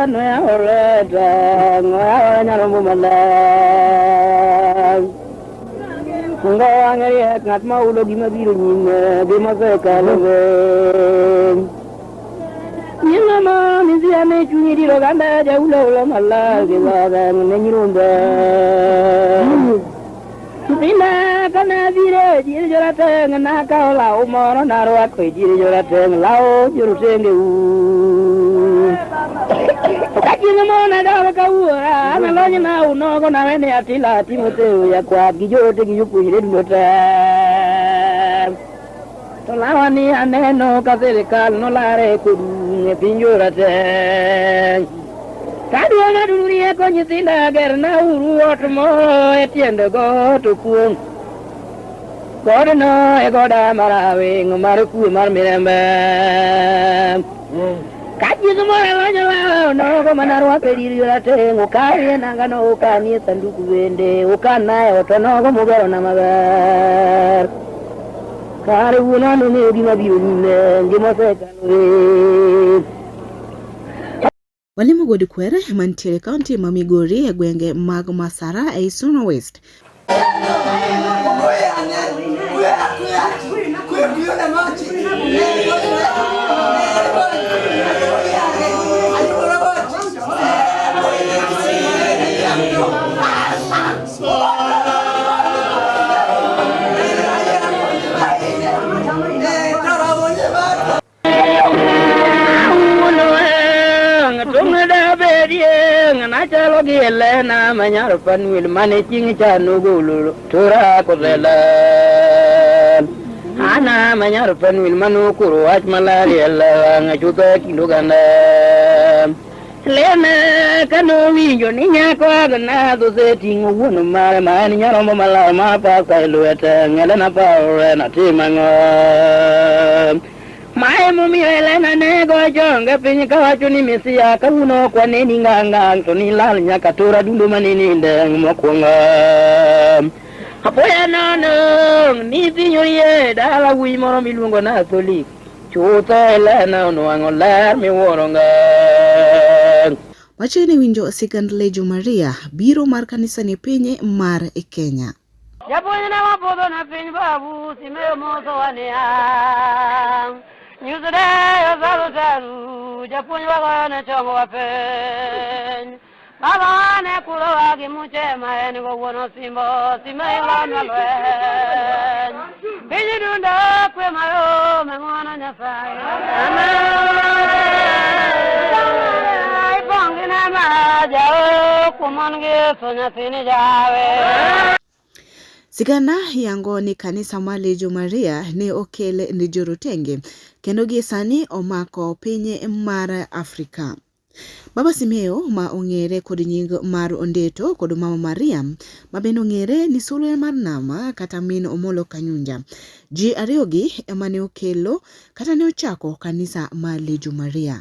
Noyawore te, noyawore nyarombo maler. Sunga wang'e riek ng'at ma hulo gima biro nyime gi mosekalo be. Nyinga ma misia me chunyi diro ganda jaulo ulo maler gi dhoge ne nyirombe. Nyithinda kane abiro e dier jorateng' nakawo law moro narwako e dier jorateng' law jorotenge u. To ka chieng' moro nadok ka wuora nalony na unogo nawene Atila Timotheo jakwath gi joote gi jopuonjre duto te. To lawa ni aneno ka sirikal nolare kodu e piny jorateng'. Kaduoga duru rieko nyithinda gerna uru ot moro e tiend got okuong'. Godno e goda marawing' mar kwe mar mirembe. Ka chieng' moro alonyo lawa onogo mana rwako e dir jorateng' ukawie nangano ukanie sanduku bende ukanae ot onogo mugerona maber. Kare wuonwa nong'eyo gima biro nyime ngima osekalo e. Walimo God Kwer mantiere e kaunti ma Migori e gwenge mag Masara ei Suna West. Nachalo gi Elena manyar Fanuel mane chieng' cha nogolo tora kodhela. Ana manyar Fanuel manokoro wach maler e wang'a chutho e kind oganda. Lena kanowinjo ni nyako Agnes oseting'o wuon mare ma en nyarombo maler mar Paska e lwete, Elena parore natim ang'o? Ma emomiyo Elena ne go chonge piny kawacho ni Mesia kawuono ok waneni ngang' ngang' to nilal nyaka tor adundo mane ninde mokwongo. Apoya nono ni piny orie dala wuoyi moro miluongo ni Atholik. Chutho Elena onwang'o ler miwuoro ngang'. Machiegni winjo sigand Lejo Maria, biro mar kanisani e piny mar Kenya. Japuonj ne wapodho na piny babu Simeo moso niya Nyusdeyo salutaru japuonj wagoyo ne chongwa piny Baba wane kurowa gi muche ma en go wuon osimbo Simeo lonwa lweny Piny dundo kwe mayom e ng'wono Nyasaye Ipong' gi nema jao kuom mon gi Yesu nyathini jawe Sigana yango ni kanisa mar Legion Maria ne okel ne jorotenge kendo gie sani omako piny mar Afrika. Baba Simeo ma ong'ere kod nying mar Ondeto kod Mama Maria ma bende ong'ere ni sulwe mar nama kata min Omolo Kanyunja. Ji ariyogi ema ne okelo kata ne ochako kanisa mar Legion Maria.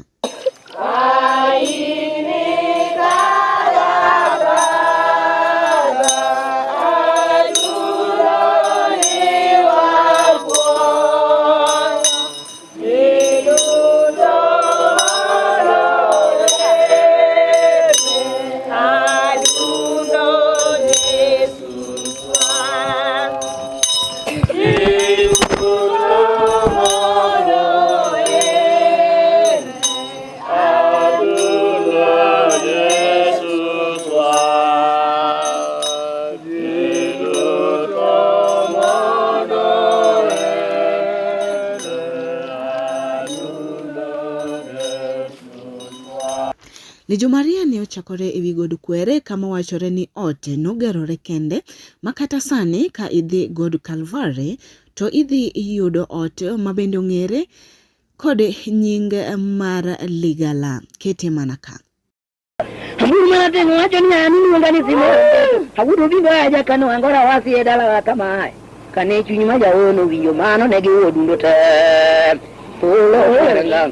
Legion Maria ne ochakore e wi God Kwere kama wachore ni ot nogerore kende ma kata sani ka idhi God Calvary to idhi yudo ot ma bende ong'ere kod nying mar Ligala. Kete mana ka. Aburu marateng' wacho ni an iluonga ni Simon. Awuodo bingo aja kano angora wasi e dalawa kama ae. Kane chuny ma jaono winjo mano ne giwuo dundo te. Thuolo ower ngang'.